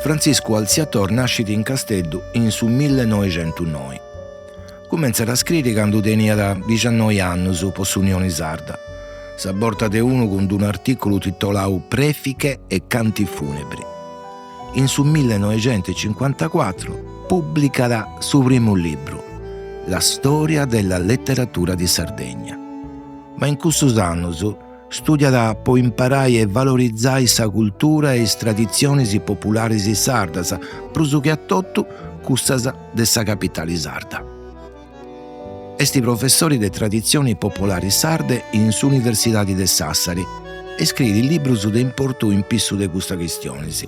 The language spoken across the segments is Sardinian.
Frantziscu Alziator nascit in Casteddu in su millenoixentunoi. Cumentzat a scriri candu teniat dixiannoi annus po s'Unioni Sarda, sa borta de unu cun d'unu artìculu titolau Prefiche e canti funebri. In su millenoixentucincuantacuatru pùblicat su primu libru, La storia della letteratura di Sardegna. Ma in cussus annus Studiat po imparai e valorizai sa cultura e is traditzionis popularis sardas, prus che a totu cussas de sa capitali sarda. Est professori de Tradizioni popolari sarde in s'Universidadi de Sassari e scriit librus de importu in pissu de custas chistionis,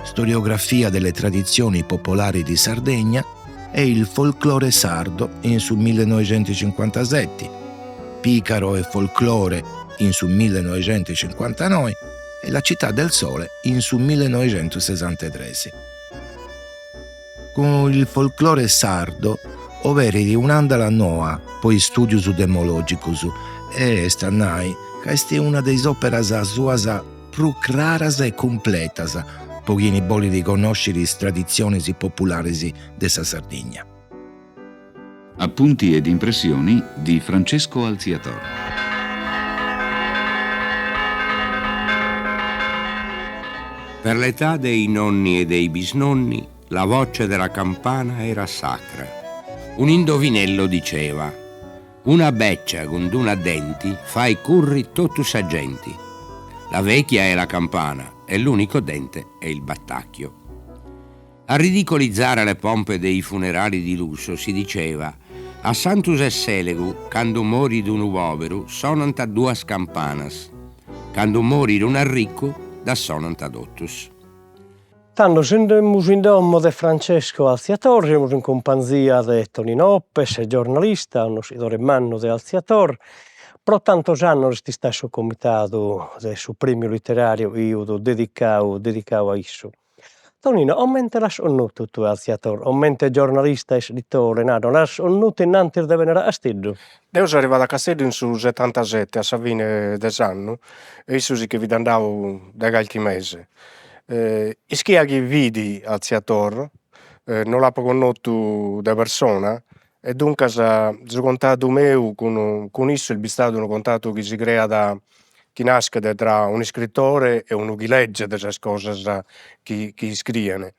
Storiografia delle tradizioni popolari di Sardegna e Il folklore sardo in su millenoixentucincuantaseti, Picaro e folklore in su millenoixentucincuantanoi e La città del sole in su millenoixentusessantetres. Cun Il folklore sardo oberit un'àndala noa po is stùdius demològicus e est a nai ca est una de is òperas suas prus craras e cumpletas po chini bolit connòsciri is traditzionis popularis de sa Sardigna. Appunti ed impressioni di Francesco Alziator. Per l'età dei nonni e dei bisnonni la voce della campana era sacra. Un indovinello diceva, Una beccia cun d'una denti fait curri totu sa genti. La vecchia è la campana e l'unico dente è il batacchio. A ridicolizzare le pompe dei funerali di lusso si diceva, A Santu Sesselegu, candu morit unu poberu, sonant duas campanas, candu morit un'arricu, ddas sonant totus. Tando semus in domo de Francesco Alziator, semus in cumpanzia de Tonino Oppes, giornalista, connoschidore mannu de Alziator, pro tantos annos est istadu in su comitadu de su premiu literariu chi 'ut dedicadu dedicadu a issu. Tonino, comente l'as connotu tue Alziator, comente giornalista e iscritore, naro, l'as connotu innantis de bennere a Casteddu? Deo so arrivadu a Casteddu in su setantasette, a sa fine de s'annu, e issu si che fit andadu dae calchi mese. Ischia chi fit Alziator, no l'apo connotu de persona e duncas su contatu meu cun cun issu est bistadu unu contatu chi si creat, chi naschet tra un'iscritore e unu chi legget sas cosas chi chi iscrien.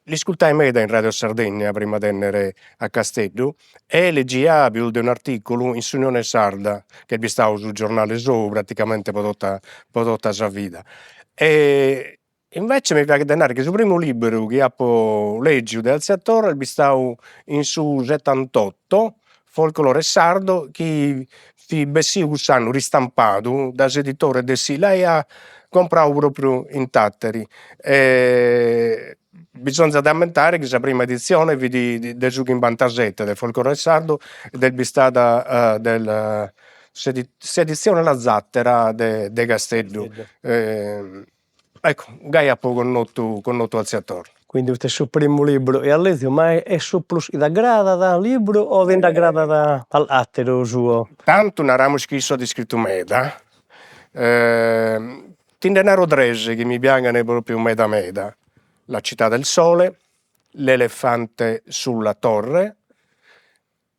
L'iscultai meda in Radio Sardegna prima de 'ennere a Casteddu e legia pius de un'articulu in s'Unione Sarda, chi est bistadu su giornale sou praticamente pro tota pro tota sa vida. E invece mi piaghet de narrer chi su primu liberu chi apo leggiu de Alziator est bistadu in su settantotto, Folklore sardo, chi fit bessiu cuss'annu ristampadu dae s'editore Dessì, l'aia compradu propriu in Tattari e Bisonzat de ammentare chi sa prima editzione fit de su chimbantasette de Folklore Sardo ed est bistada del s'editzione Lazattera de de Casteddu. Ecco, gai apo connotu connotu Alziator. Quindi custu est su primu libru chi as lèziu, ma est su prus chi t'agradat libru o ti nd'agradat ateru suo? Tantu naramus chi issu at iscritu meda Ti nde naro tres chi mi piaghen propriu meda meda, La città del sole, L'elefante sulla torre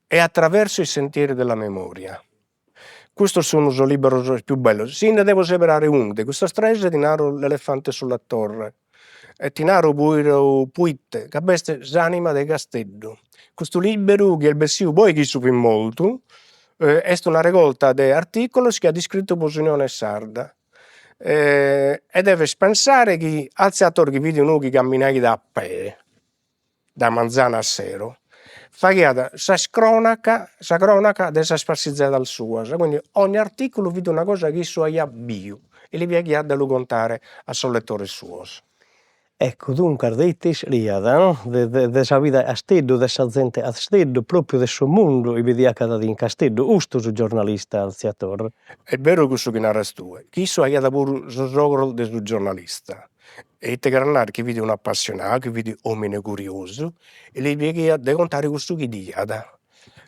e Attraverso i sentieri della memoria. Custos sun sos liberos pius bellos, si nde devo seberare unu de custos tres ti naro L'elefante sulla torre e ti naro puru proite, ca b'est s'anima de Casteddu. Custu liberu chi est bessiu poi chi issu fit mortu Est una regolta de articulos chi at iscritu pro s'Unione Sarda e deves pensare chi Alziator chi fit unu chi caminaiat a pee dae manzanu a sero, faghiat sas cronaca sa cronaca de sas passizadas suas, quindi ogni articulu fit una cosa chi issu aiat biu e li piaghiat de lu contare a sos lettores suos. Ecco, duncas de ite iscriat no, de de de sa vida 'e Casteddu, de sa zente 'e Casteddu, propriu de su mundu chi bidiat cada die in Casteddu, custu su giornalista Alziator. Est beru cussu chi naras tue, chi issu aiat puru sos ogros de su giornalista, e ite cheret narrer, chi fit un'appassionadu, chi fit omine curiosu e li piaghiat de contare cussu chi 'idiat.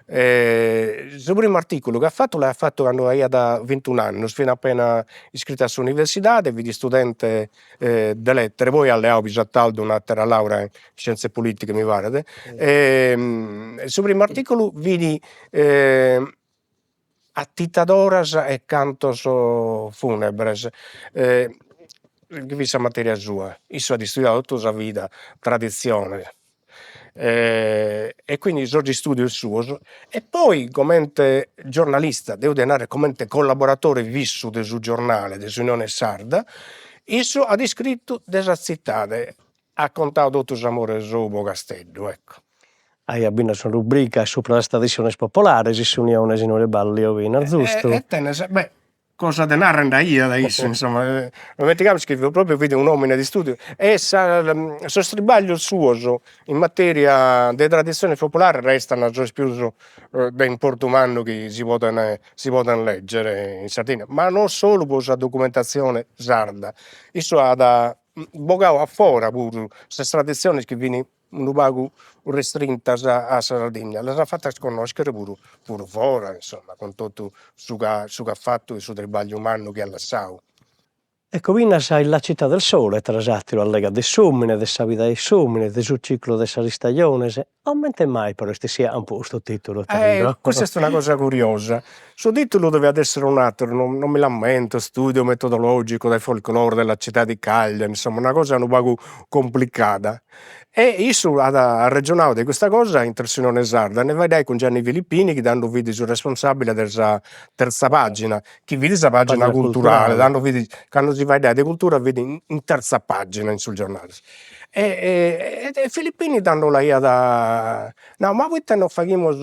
Su primu articulu chi at fatu l'aiat fatu cando aiat vintun'annos, fit appena iscritu a s'universidade, fit istudente de lettere, poi at leadu pius a tardu un'attera laurea in scienze politiche mi paret e su primu articulu fit Attitadoras e cantos funebres, chi fit sa materia sua, issu at istudiadu totu sa vida tradiziones e quindi sos istudios suos, e poi comente giornalista, deo dia narrer comente collaboratore fissu de su giornale de s'Unione Sarda, issu at iscrittu de sa zittade, at contadu totu s'amore sou pro Casteddu, ecco. Aiat finas una rubrica supra sas tradissiones popolares in s'Unione, si no isballiu finas, giustu? E tenes, beh, cosa de narrer nd'aiat issu, insomma, no ismentigamus chi propriu fit un'omine de istudiu e sa sos tribaglios suos in materia de tradissiones populares restan sos pius de importu mannu chi si poden si poden leggere in Sardigna, ma non solu pro sa documentazione sarda, issu at bogadu a fora puru sas tradissiones chi fin unu pagu restrintas a sa Sardigna, las at fatas connoschere puru puru fora, insomma, cun totu su ca su c'at fatu e su tribagliu mannu chi at lassadu. Ecco, finas in La città del sole, tra s'atteru, allegat de s'omine, de sa vida 'e s'omine, de su ciclu de sas istajones, Comente mai però est essiu a campu custu titulu tando? Custa est una cosa curiosa, su titulu deviat essere un'atteru, non non mi l'ammento, studio metodologico del folklore della città di Cagliari, insomma una cosa unu pagu cumplicada. E issu at arrejonadu de custa cosa intre s'Unione Sarda, nde faeddaiat cun Gianni Filippini chi tando fit su responsabile de sa terza pagina, chi fit sa pagina culturale, tando fit, cando si faeddaiat de cultura fit in terza pagina in sos giornales E e Filippini tando l'aiat nau, ma poite non faghimus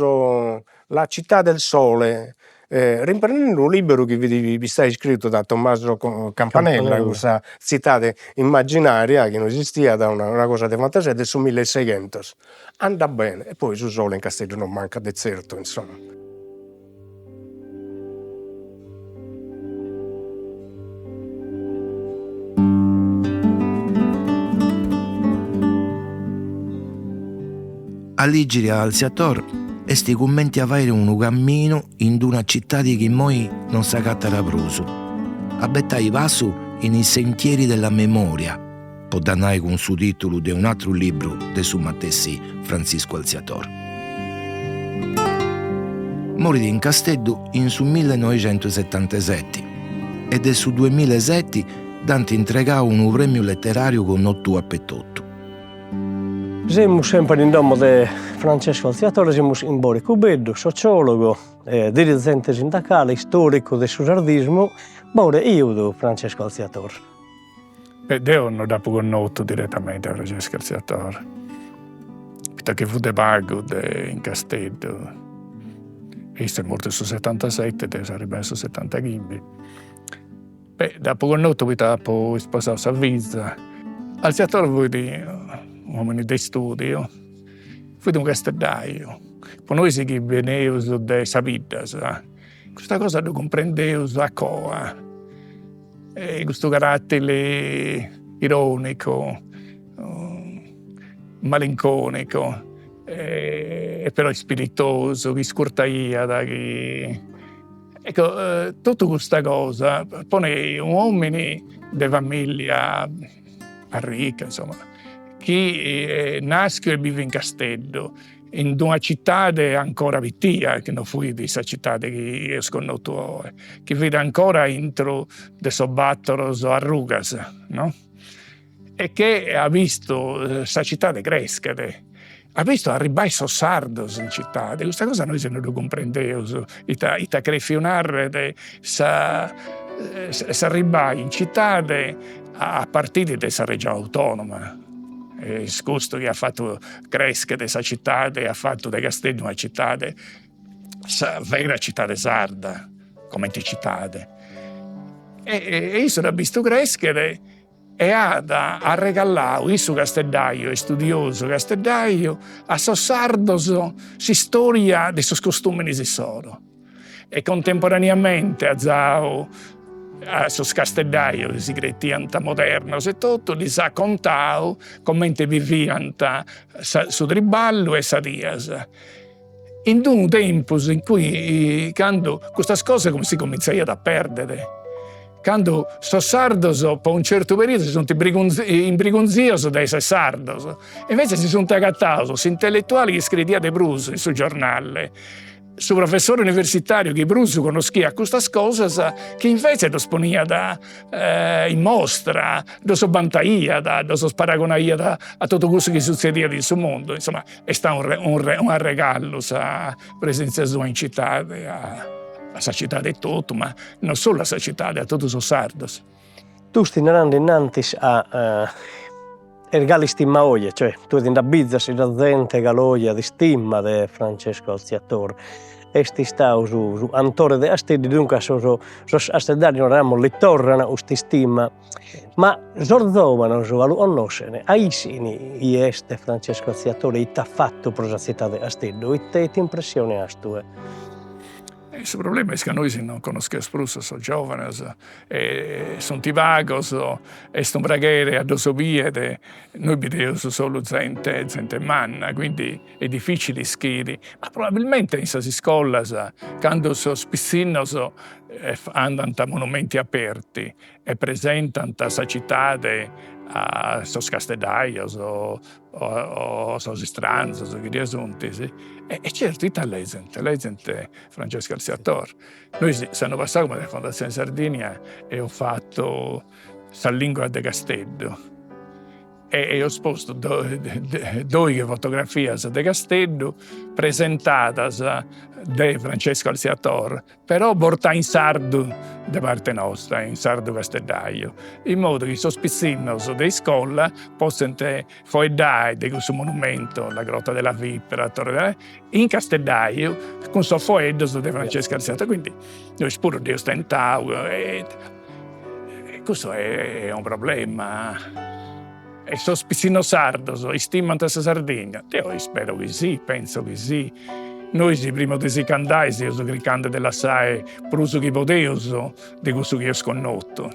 la città del sole, riprendende unu liberu chi fit bistadu iscritu da Tommaso Campanella, cussa zittade immaginaria chi no esistiat, una cosa de fantasia de su milleseighentos. Andat bene, e poi su sole in Casteddu non mancat de zertu, insomma. A lìgiri a Alziator est cumenti a fàiri unu camminu in d-una citadi chi immoi non s'agatat prus, a betai passu in is sentieri della memoria, po dda nai cun su tìtulu de un'atru libru de su matessi Frantziscu Alziator. Morit in Casteddu in su millenoixentusetanteseti e de su duemilaseti dd'ant intregau unu prèmiu leteràriu connotu apetotu. Semus semper in domo de Francesco Alziatore, semus cun Bore Cubeddu, sociologo, dirigente sindacale, istòricu de su sardismu. Bore, chie fut Francesco Alziator? Beh, deo no dd'apu connotu diretamente a Francesco Alziator, poita chi fut de pagu de in Casteddu, e issu est mortu in su setantaseti e deu seu arribau in su setantachimbi. Beh, dd'apu connotu poita apu isposau sa fiza. Alziator fuit u'omini de istudiu, fuit unu casteddaiu, po nois chi beneus de sa biddas, custa cosa ddu cumprendeus a coa E custu caratteri ironicu, malinconicu e però ispiritosu chi iscurtaiat chi ecco totu custa cosa ponet u' omini de familia arricca insomma chi est naschiu e bivit in Casteddu in d'una citade ancora pitia, chi non fuit sa citade chi eus connotu oe, chi fit ancora intro de sos battoros arrugas, no? E che at bistu sa citade creschere, at bistu arribbai sos sardos in citade, custa cosa nois non ddu cumprendeus, ita ita at cherfiu narrer sa s'arribbai in citade a partiri de sa Regione Autonoma Est custu chi at fatu creschere sa citade e at fatu de Casteddu una citade, sa vera citade sarda, comente citade. E issu dd'at bistu creschere e at arregallau, issu casteddaiu, istudiosu casteddaiu, a sos sardos s'istoria de sos costumenes issoro. E contemporaneamente at zau a sos casteddaios chi si cretiant modernos e totu, ddis at contau comente biviant su triballu e sa dias. In d'unu tempus in cui cando custas cosas si cominzaiat a perdere, cando sos sardos po unu certu periodu si sunt imbrigunzios de esser sardos, invece si sunt agatados s'intelletuale chi iscridiat de prus in su giornale su professore universitariu chi prus connoschiat custas cosas, chi invece ddos poniat in mostra, ddos bantaiat, ddos paragonaiat a totu cussu chi sutzediat in su mundu, insoma est istadu unu arregallu sa presenzia sua in citade a sa citade etotu, ma non solu a sa citade, a totu sos sardos. Tue fis narende innantis a est galu istimadu oe, cioè tue ti nd'abbizas si sa zente galu oe at istima de Francesco Alziator, est istadu su su cantore de Casteddu, duncas sos sos casteddajos naramus li torran custa istima, ma sos zovanos a lu connoschen, a ischin chie est Francesco Alziator e ite at fatu pro sa tzitade de Casteddu, ite ite impressione as tue? E su problema est ca nois non connoscheus prus sos giovanos e sunt pagos, est unu praghere a ddos biere, nois bideus solu zente zente manna, quindi est difficili ischire, ma probabilmente in sas iscolas cando sos pitzinnos andant a monumenti aperti e presentant sa citade a sos casteddajos o sos istranzos chi ddie sunt, e certu ite lezent, lezent Francesco Alziator. Nois s'annu passadu cun sa Fondazione Sardinia eus fatu sa lingua de Casteddu e eus postu doighi fotografias de Casteddu presentadas de Francesco Alziator però bortà in sardu de parte nostra, in sardu casteddaju, in modu chi sos pitzinnos de iscola potzent foeddai de cussu monumentu, la grotta della vipera, torre della in casteddaju cun sos foeddos de Francesco Alziator, quindi nois puru dd'eus tentau e custu est unu problema. E sos pitzinnos sardos istimant sa Sardigna? Deo ispero chi si, pentzo chi si. Nois primu de si ch'andai seus chircande de lassai prus chi podeus de cussu chi eus connotu,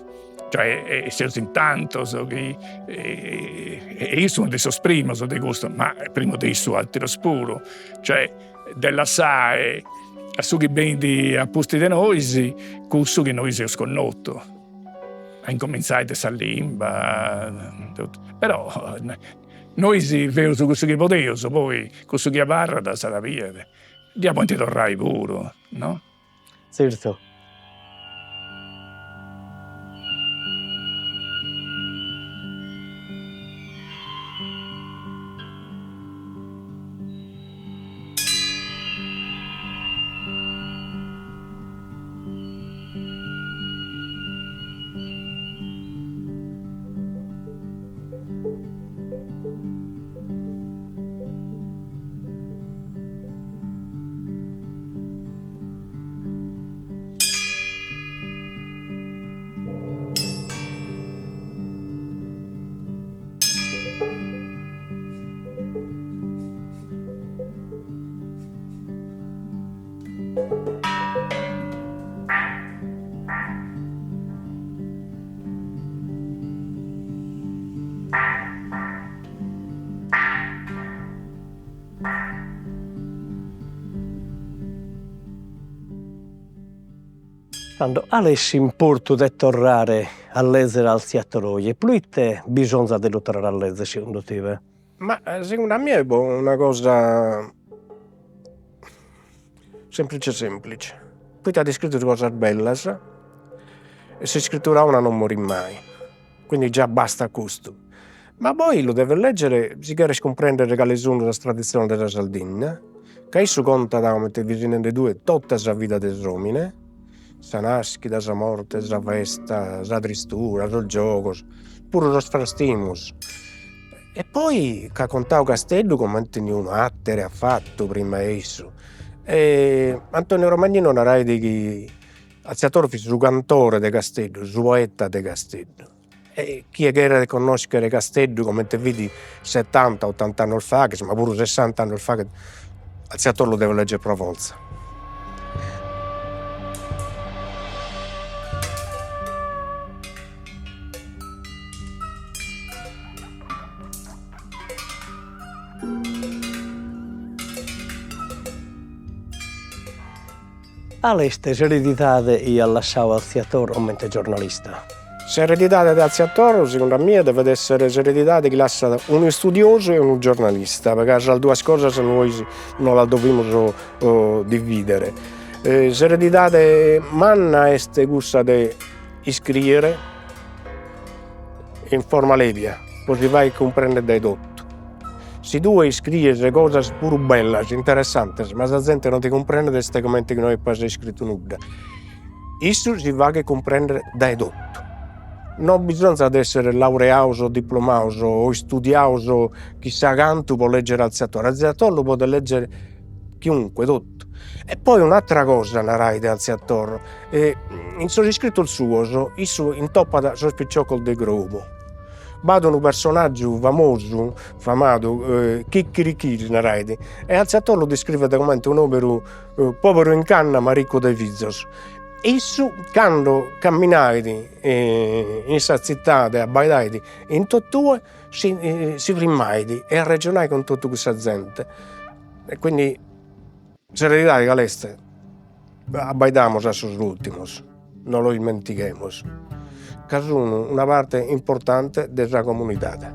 cioè seus in tantos chi e issu unu de sos primos de custu, ma primu de issu ateros puru, cioè de lassai a su chi benit a pustis de nois cussu chi nois eus connotu. A incomintzai de sa limba, totu, però nois feus cussu chi podeus, poi cussu chi abarrat s'at a biri, dd'ia podint torrai puru, no? Zertu. Tando, cale est s'importu de torrare a lezere Alziator oje? Proite bisonzat de lu torrare a lezere segundu tibe? Ma segundu a mie est una cosa Semplice semplice, poita at iscritu cosas bellas e s'iscritura 'ona non morit mai, quindi già bastat custu. Ma poi lu deves leggere si cheres cumprendere cale sun sas tradiziones de sa Sardigna, ca issu contat, comente fis nende tue, tota sa vida de s'omine, sa naschida, sa morte, sa festa, sa tristura, sos giogos, puru sos frastimos E poi c'at contadu Casteddu comente niunu attere at fatu prima 'e issu. E Antonio Romagnino narait chi Alziator fit su cantore de Casteddu, su poeta de Casteddu. E chie cheret connoschere Casteddu comente fit settanta ottant'annos faghes, ma puru sessant'annos faghet, Alziator lu devet leggere pro forza. Cale est s'eredidade chi at lassadu Alziator comente giornalista? S'eredidade de Alziator, segundu a mie, devet essere s'eredidade chi lassat unu istudiosu e unu giornalista, ca sas duas cosas nois no las dovimus dividere. S'eredidade manna est cussa de iscriere in forma lebia, po si fagher cumprender dae totu. Si tue iscries cosas puru bellas, interessantes, ma sa zente non ti cumprendet est comente chi no epas iscritu nudda. Issu si faghet cumprender dae totu. Non bisonzat essere laureados o diplomados o istudiados chissà cantu pro leggere Alziator, Alziator lu podet leggere chiunque, totu. E poi un'attera cosa narai de Alziator, in sos iscritos suos issu intopat sos piciocos de crobu B'at unu personaggiu famosu, famadu, Chicchirichì si narait, e Alziator lu descrivet comente un'omeru poberu in canna ma riccu de fizos. Issu cando camminait in sa zittade, abbaidait in totue, si si frimmait e arrejonait cun totu cussa zente. E quindi s'eredidade cal'est? Abbaidamus a sos ultimos, no los ismentighemus, ca sun una parte importante de sa comunidade.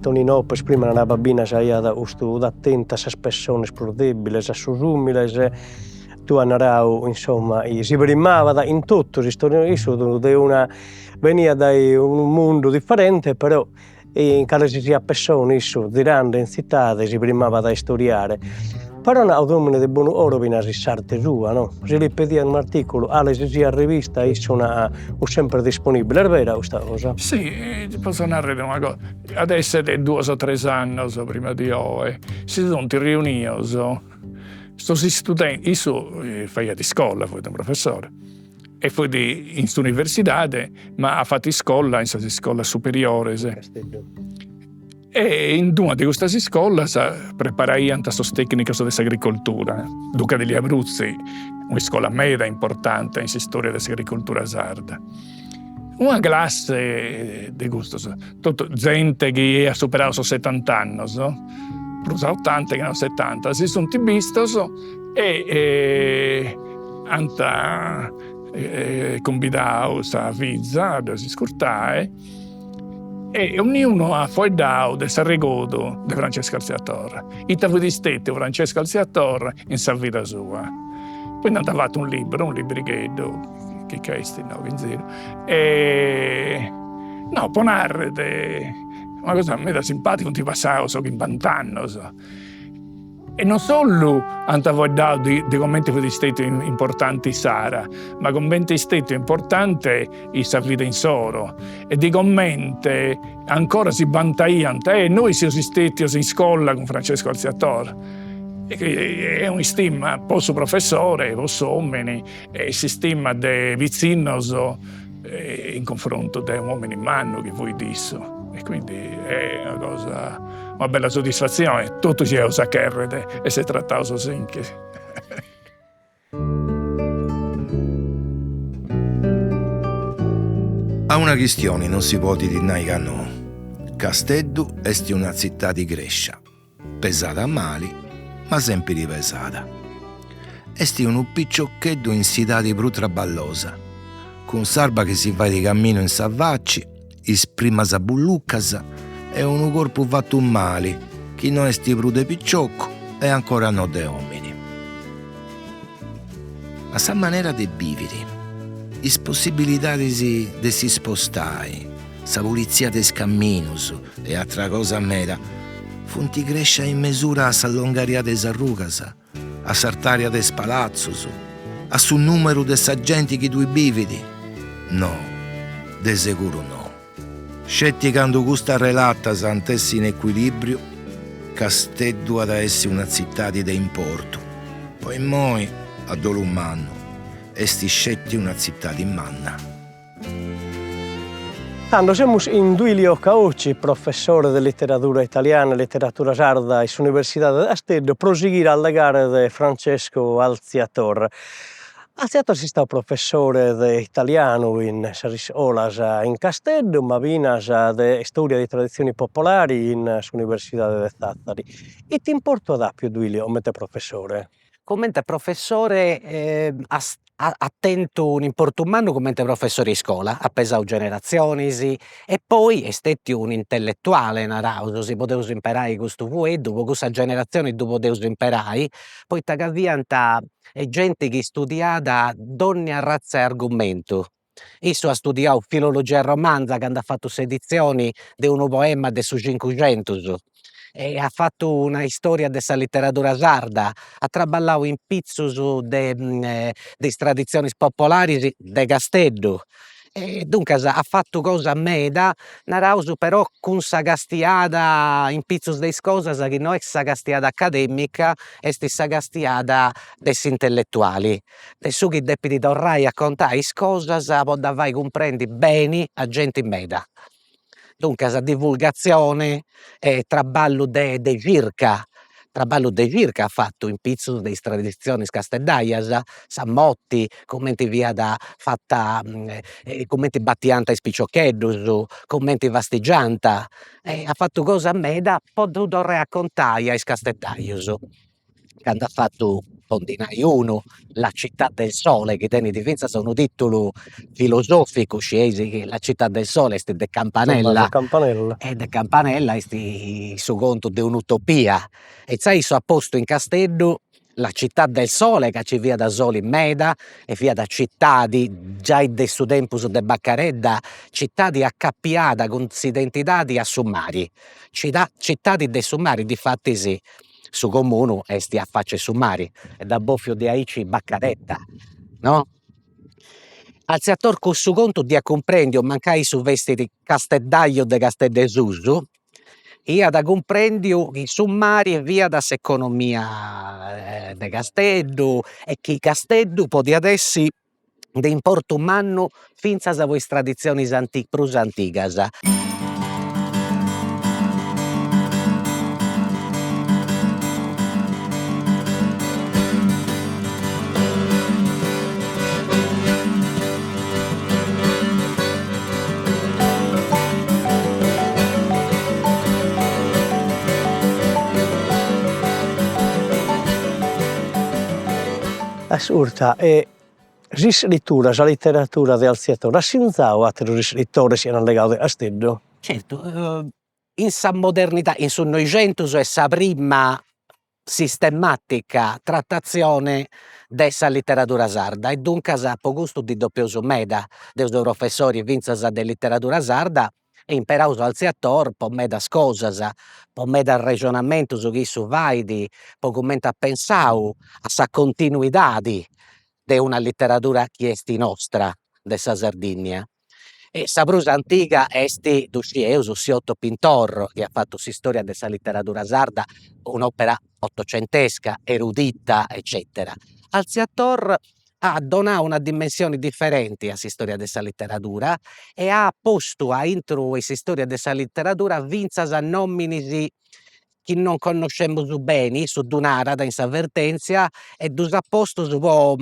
Tonino Oppes prima narabat binas aiat custu atentu a sas pessones prus debiles, a sos umiles, tue as naradu insomma si frimmabat in totu s'istoria, issu de una beniat dae unu mundu diferente però in cale si siat pessone issu zirande in tzitade si frimmabat a istoriare, però fiat un'omine de bonu coro finas in s'arte sua no, si li pedian un'articulu cale si siat rivista issu fut sempre disponibile, est bera custa cosa? Si, ti potzo narrer una cosa, at esser duos o tres annos prima de oe, si sunt riunios sos istudentes, issu faghiat iscola, fuit unu professore e fuit in s'universidade, ma at fatu iscola in sas iscolas superiores. E in d'una de custas iscolas preparaiant sos tecnicos de s'agricoltura, Duca degli Abruzzi, un'iscola meda importante in s'istoria de s'agricoltura sarda. Una classe de custos, totu zente chi aiat superadu sos setant'annos, prus a otanta chi no a setanta, si sunt bistos e ant cumbidau sa fiza a ddos iscurtai e onniunu at foeddau de s'arregodu de Francesco Alziator, ita fut stetiu Francesco Alziator in sa vida sua. Poi nd'ant fatu unu liburu, unu librigheddu chi ch'est inoghe in ziru e no po narrer una cosa meda simpatica, funt passaus chimbant'annos E non solu ant foeddadu de comente fut istetiu importante issara, ma comente est istetiu importante in sa vida insoro e de comente ancora si bantaiant, e nois seus istetios in iscola cun Francesco Alziator. Est un'istima po su professore, po s'omini e s'istima de pitzinnos in confrontu de un'omini mannu chi fuit issu e quindi est una cosa, una bella soddisfatzione, totus iaus a cherrer esser trataus aici. A una chistioni non si podit nai ca no, Casteddu est una tzitadi crescia. Pesada mali, ma sèmpiri pesada. Est unu piciocheddu in s'idadi prus traballosa, cun s'arba chi si fait caminu in sa faci, is primas bullucas e unu corpu fatu mali chi no est prus de piciocu e ancora no de omini. Ma sa manera de biviri, is possibilidadis de si spostai, sa pulitzia de is camminus e atra cosa meda, funt crescias in mesura a sa longaria de is arrugas, a s'artaria de is palatzus, a su numeru de sa genti chi ddui bivit? No, de seguru no. Sceti candu custas relatas ant essi in ecuilibriu, Casteddu at a essi una tzitadi de importu. Po immoi, a dolu mannu, est sceti una tzitadi manna. Tando semus cun Duilio Caocci, professore de literadura italiana e literatura sarda in s'Universidade de Casteddu, pro sighire a allegare de Francesco Alziator. Alziator est istadu professore de italianu in sas iscolas in Casteddu, ma finas de istoria di tradizioni popolari in s'Universidade de Tàtari. Ite importu at àpiu Duilio comente professore? Comente professore at tentu un'importu mannu comente professore 'e iscola, at pesau generazionis e poi est stetiu un'intelletuale, naraus, si podeus imperai custu fueddu, po cussa generazioni ddu podeus imperai, poita ca fiant genti chi studiat donnia arrazz'e argumentu. Issu at studiau filologia romanza candu at fatu s'edizioni de unu poema de su cincuxentus e at fatu una istoria de sa literadura sarda, at traballau in pitzus de de is tradizionis popolaris de Casteddu e duncas at fatu cosa meda, naraus però cun sa castiada in pitzus de is cosas chi no est sa castiada academica, est sa castiada de s'intelletuali de su chi depit torrai a contai is cosas po dda fai cumprendi beni a genti meda. Duncas divulgatzioni e traballu de de circa, traballu de circa at fatu in pitzus de is traditzionis casteddaias, sa moti, cumenti fiat fata cumenti batiant is piciocheddus, cumenti fastigiant, e at fatu cosa meda po ddu torrai a contai a is casteddaius candu at fatu, po ndi nai unu, La città del sole, chi tenit finzas unu titulu filosoficu, scieis chi La città del sole est de Campanella, e de Campanella est su contu de un'utopia, e insaras issu at postu in Casteddu La città del sole ca ci fiat soli meda e fiat citadi giai de su tempus de Bacaredda, citadi acapiada cun s'identidadi a su mari, citadi de su mari, difatis su comunu est a faci 'e su mari e dd'at bofiu diaici Bacaredda, no? Alziator cussu contu dd'iat cumprendiu, mancai issu fessit casteddaiu de Casteddu 'e susu, iat cumprendiu chi su mari fiat s'economia de Casteddu e chi Casteddu podiat essi de importu mannu fintzas po is traditzionis prus antigas. Ascurta, e S'iscritura, sa literatura de Alziator at sinzau ateros iscritores chi an allegau de Casteddu? Certu, in sa modernidadi, in su Noixentus est sa prima sistematica tratatzione de sa literadura sarda e duncas po custu ddi depeus meda, deu seu professori finzas de literadura sarda e imperaus Alziator po medas cosas, po medas arrexonamentus chi issu fait, po cumenti at pensau a sa continuidadi de una literadura chi est nostra, de sa Sardinnia. E sa prus antiga est, ddu scieus, Siotto Pintor, chi at fatu s'istoria de sa literadura sarda, un'opera ottocentesca, erudita eccetera. Alziator at donau una dimensioni diferenti a s'istoria de sa literadura e at postu a intru 'e s'istoria de sa literadura fintzas nominis chi non connoscemus beni, issu ddu narat in s'avvertenzia, e ddus at postus po,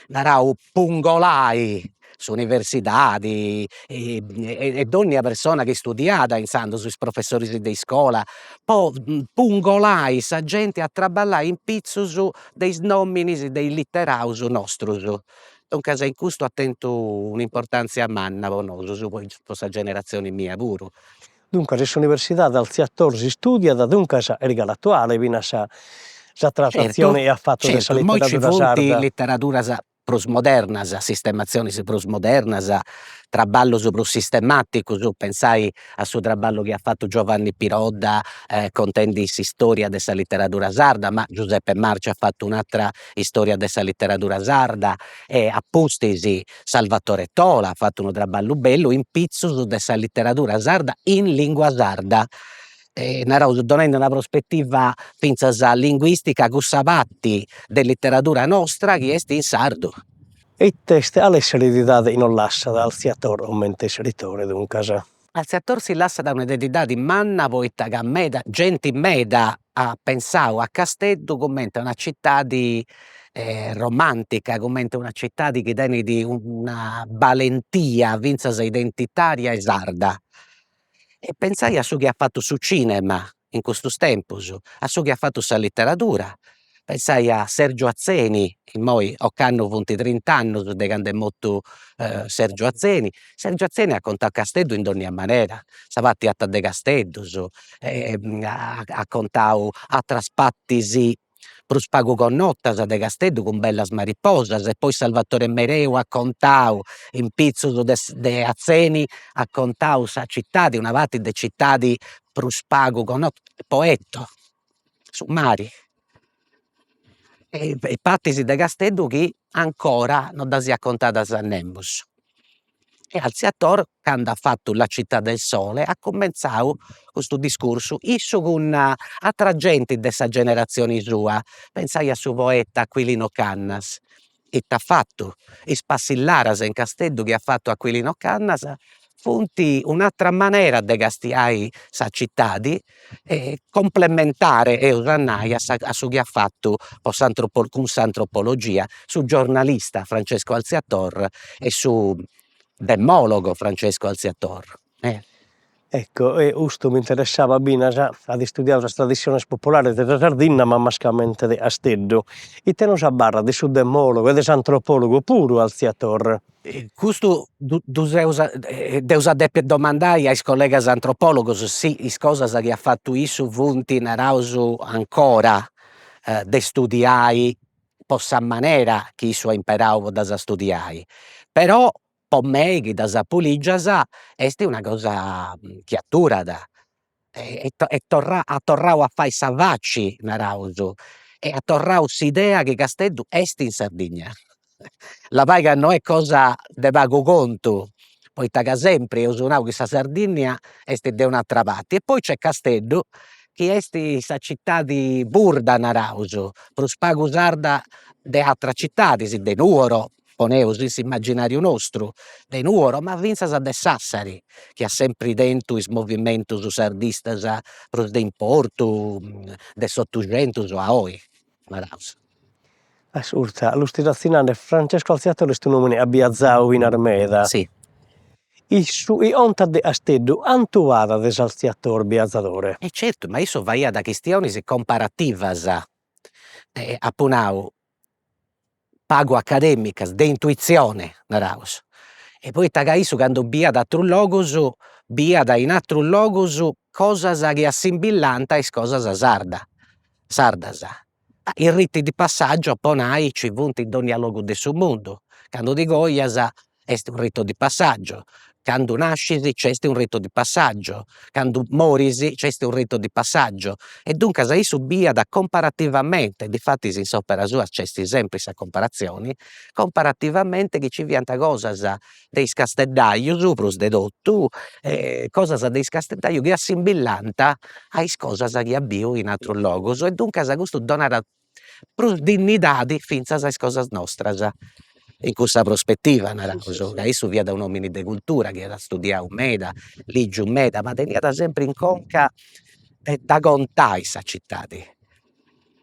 naraus, pungolai s'universidadi e donnia persona chi studiat intzandus, is professoris de iscola, po pungolai sa genti a traballai in pitzus de is nominis de is literaus nostrus. Duncas in custu at tentu un'importanzia manna po nosus, po sa generatzioni mia puru. Duncas in s'universidade Alziator s'istudiat, duncas est galu atuale finas sa sa tratatzione chi at fatu de sa Certu, immoi ci literadura funt sarda. literaduras prus modernas, sistematzionis prus modernas, traballus prus sistematicus, pensai a su traballu chi at fatu Giovanni Pirodda contendi s'istoria de sa literadura sarda, ma Giuseppe Marci at fatu un'atera istoria de sa literadura sarda e a pustis Salvatore Tola at fatu unu traballu bellu in pitzus de sa literadura sarda in lingua sarda, naraus donendi una prospetiva fintzas linguistica a cussa parti de literadura nostra chi est in sardu. E ite est, cale est s'eredidade chi nos lassat Alziator comente iscritore duncas? Alziator si lassat un'eredidadi manna poita ca meda, genti meda at pensau a Casteddu cumenti una citadi romantica, cumenti una citadi chi tenit una balentia finzas identitaria e sarda. E pentzai a su chi at fatu su cinema in custus tempus, a su chi at fatu sa literadura. Pensai a Sergio Atzeni, immoi ocannu funt trint'annus de candu est mortu Sergio Atzeni, Sergio Atzeni at contau Casteddu in donnia manera, sa parti arta de Casteddu, at contau ateras partis prus pagu connotas de Casteddu cun bellas mariposas e poi Salvatore Mereu at contau in pitzus de de Atzeni at contau sa citadi, una parti de citadi prus pagu connota, Poetto, su mari, e partis de Casteddu chi ancora no ddas iat contadas nemus. E Alziator candu at fatu La città del sole at cumenzau custu discursu, issu cun atera genti de sa generatzioni sua, pensai a su poeta Aquilino Cannas, ita at fatu, is passillaras in Casteddu chi at fatu Aquilino Cannas funt un'atera manera de castiai sa citadi e complementare, eus a nai, a sa a su chi at fatu po cun s'antropologia su giornalista Francesco Alziator e su demologo Francesco Alziator. Ecco, e custu m'interessava finas, at istudiadu sas tradissiones populares de sa Sardinna, ma mascamente de Casteddu. Ite nos abarrat de su demologo e de s'antropologo puru Alziator? Custu ddu seus dd'eus a depi domandai a is collegas antropologos si is cosas chi at fatu issu funt, naraus, ancora de studiai po sa manera chi issu at imperau po ddas studiai, però po mei chi ddas apu ligias est una cosa chi aturat e at torrau a fai sa faci, naraus, e at torrau s'idea chi Casteddu est in Sardigna, labai ca no est cosa de pagu contu, poita ca sempri eus nau chi sa Sardinnia est de un'atera parti e poi nc'est Casteddu chi est sa citadi burda, naraus, prus pagu sarda de ateras citadis, de Nuoro poneus in s'imaginariu nostru, de Nuoro, ma finzas de Sassari, chi at sempri tentu is movimentus sardistas prus de importu de s'otuxentus a oi, naraus. Ascurta, lu stis atzinnande, Francesco Alziator est un'omini at biazau finas meda. Si. Issu chi contat de Casteddu, cantu b'at de s'Alziator biazadore? E certu, ma issu faiat chistionis comparativas, apu nau, pagu academicas, de intuizione, naraus, e poita ca issu candu biiat aterus logus, biiat in aterus logus cosas chi assimbillant a is cosas sarda, sardas. I riti di passaggio, po nai, nci funt in dònnia logu de su mundu, candu ti cojas est un rito di passaggio, candu nascis nc'est un rito di passaggio, candu moris nc'est un rito di passaggio e duncas issu biiat comparativamente, difatis in s'opera sua nc'est sempri sa comparatzioni, comparativamente chi nci fiant cosas de is casteddaius prus de totu, cosas de is casteddaius chi assimbillant a is cosas chi at biu in aterus logus e duncas custu donat prus dinnidadi finzas a is cosas nostras, in cussa prospetiva naraus, ca issu fiat un'omini de cultura chi at studiau meda, ligiu meda, ma teniat sempri in conca de dda contai sa citadi,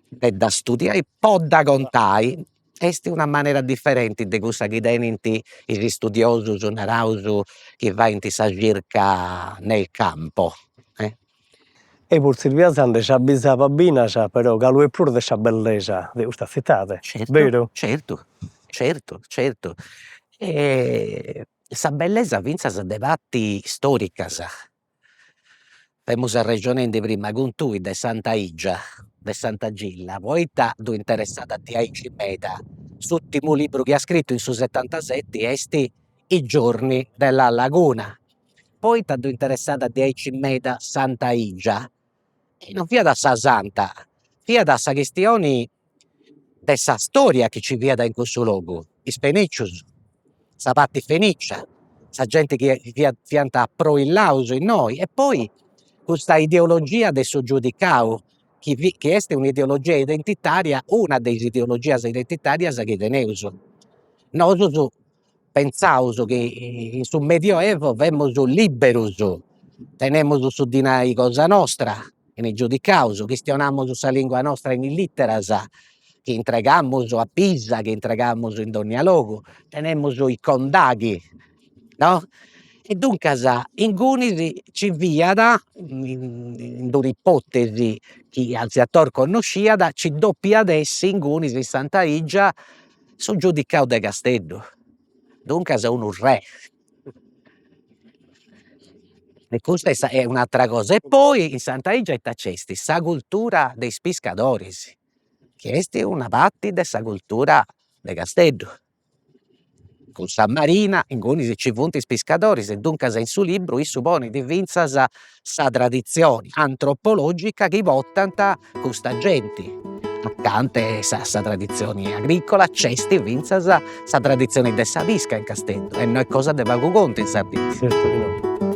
de dda studiai po dda contai, est una manera diferenti de cussa chi tenint is istudiosus, naraus, chi faint sa circa nel campo E fortzis viazande s'abbizabat finas però galu 'e prus de sa bellesa de custa tzitade, beru? Certu, certu, certu. E sa bellesa finzas de parti storicas. Femus arrexonendi prima cun tui de Santa Igia, de Santa Gilla, poita ddu interessat diaici meda, s'urtimu liburu chi at scritu in su setantaseti est I giorni della laguna Poita ddu interessat diaici meda Santa Igia? E non fiat sa santa, fiat sa chistioni de sa storia chi nci fiat in cussu logu, is fenicius, sa parti fenicia, sa genti chi fiat fiant aproillaus innoi e poi custa ideologia de su giudicau chi chi est un'ideologia identitaria, una de is ideologias identitarias chi teneus. Nosus Pentzaus chi in su medioevo femus liberus, tenemus su dinai cosa nostra in is giudicaus, chistionamus sa lingua nostra in is literas chi intregamus a Pisa, chi intregamus in donnia logu, tenemus i condaghi, no? E duncas ingunis nci fiat, in d'una ipotesi chi Alziator connosciat, nci depiat essi ingunis in Santa 'Igia su giudicau de Casteddu, duncas unu re. E custa est un'atera cosa. E poi in Santa 'Igia ita nc'est, sa cultura de is piscadoris, chi est una parti de sa cultura de Casteddu. Cun sa marina ingunis nci funt is piscadoris e duncas in su libru issu ponit finzas sa tradizioni antropologica chi portant custa genti, acanta 'e sa sa tradizioni agricola nc'est finzas sa tradizioni de sa pisca in Casteddu e no est cosa de pagu contu in Sardigna. Certu chi no.